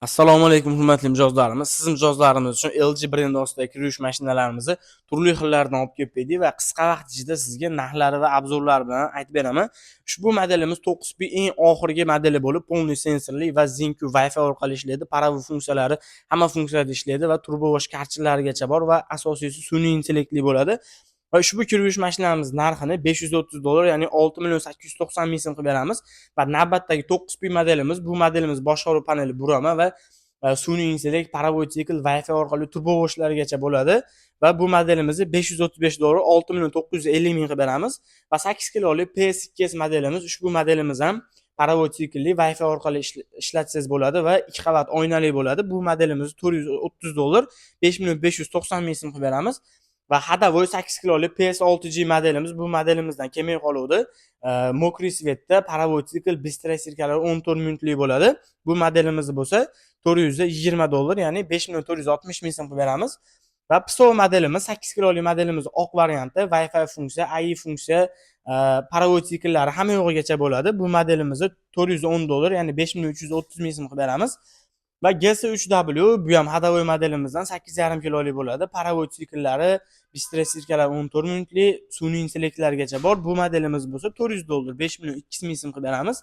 Assalomu alaykum, hurmatli mijozlarimiz. Siz mijozlarimiz uchun LG brendi ostidagi kir yuvish mashinalarimizni turli xillaridan olib kelib berdik va qisqa vaqt ichida sizga narxlari va обзор lari bilan aytib beraman. Ushbu modelimiz 9P eng oxirgi modeli bo'lib, полный sensorli va ZenQ Wi-Fi orqali ishlaydi. Паровой funksiyalari, hamma funksiyada ishlaydi va turbo wash kartchalarigacha bor va asosiysi sun'iy intellektli bo'ladi. Va ushbu kir yuvish mashinamiz narxini 530 dollar, ya'ni 6 million 890 ming so'm qilib beramiz. Va navbatdagi 9P modelimiz, bu modelimiz boshqaruv paneli burama va sun'iy intellekt, паровой sikl, Wi-Fi orqali turbo washlargacha bo'ladi va bu modelimizni 535 dollar, 6 million 950 ming qilib beramiz. Va 8 kiloli PS2S modelimiz, ushbu modelimiz ham паровой siklli, Wi-Fi orqali ishlatsangiz bo'ladi va ikki qavat oynali bo'ladi. Bu modelimizni 430 dollar, 5 million 590 ming so'm qilib beramiz. Va ходовой 8 kiloli PS6G modelimiz, bu modelimizdan kelmay qoluvdi. Мокрый цвет da паровой sikl, быстрая стирка lar 14 minutlik bo'ladi. Bu modelimizni bo'lsa 420 dollar, ya'ni 5 million 460 ming so'm qilib beramiz. Va PSO modelimiz, 8 kiloli modelimiz oq varianti, Wi-Fi funksiya, AI funksiya, паровой sikllari hamma yo'g'igacha bo'ladi. Bu modelimizni 410 dollar, ya'ni 5 million 330 ming so'm qilib beramiz. Va GS3W, bu ham ходовой modelimizdan 8,5 kiloli bo'ladi. Паровой sikllari, быстрая стирка lar 14 minutli, sun'iy intellektlargacha bor. Bu modelimiz bo'lsa 400 dollar, 5 million 200 ming so'm qilib beramiz.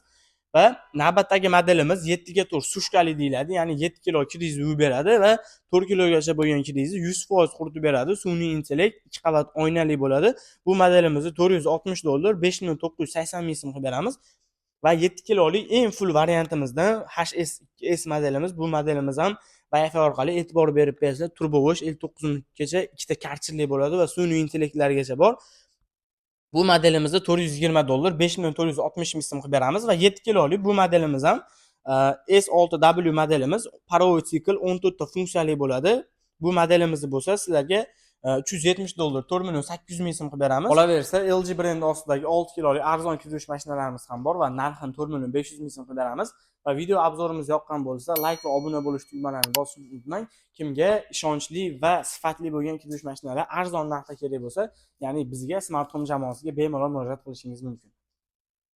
Va navbatdagi modelimiz 7 ga 4 сушка li deyiladi, ya'ni 7 kilo kiringizni yuvib beradi va 4 kilogacha bo'lgan kiringizni 100% quritib beradi. Sun'iy intellekt, ikki qavat oynali bo'ladi. Bu modelimizni 460 dollar, 5 million 980 ming so'm qilib beramiz. Va 7 kilolik eng full variantimizdan HS2S modelimiz, bu modelimiz ham Wi-Fi orqali, e'tibor berib bersa, turbo wash 59 minutgacha, ikkita kartchili bo'ladi va sun'iy intellektlargacha bor. Bu modelimizda 420 dollar, 5 million 460 ming so'm qilib beramiz. Va 7 kiloli bu modelimiz ham S6W modelimiz, паровой sikl, 14 ta funksiyali bo'ladi. Bu modelimizni bo'lsa sizlarga 370 dollar, 4 million 800 ming so'm qilib beramiz. Qolaversa, LG brendi ostidagi 6 kilolik arzon kir yuvish mashinalarimiz ham bor va narxini 4 million 500 ming so'm qilib beramiz. Va video обзор imiz yoqqan bo'lsa, layk va obuna bo'lish tugmalarini bosishni unutmang. Kimga ishonchli va sifatli bo'lgan kir yuvish mashinalari arzon narxda kerak bo'lsa, ya'ni bizga, Smart Home jamoasiga bemalol murojaat qilishingiz mumkin.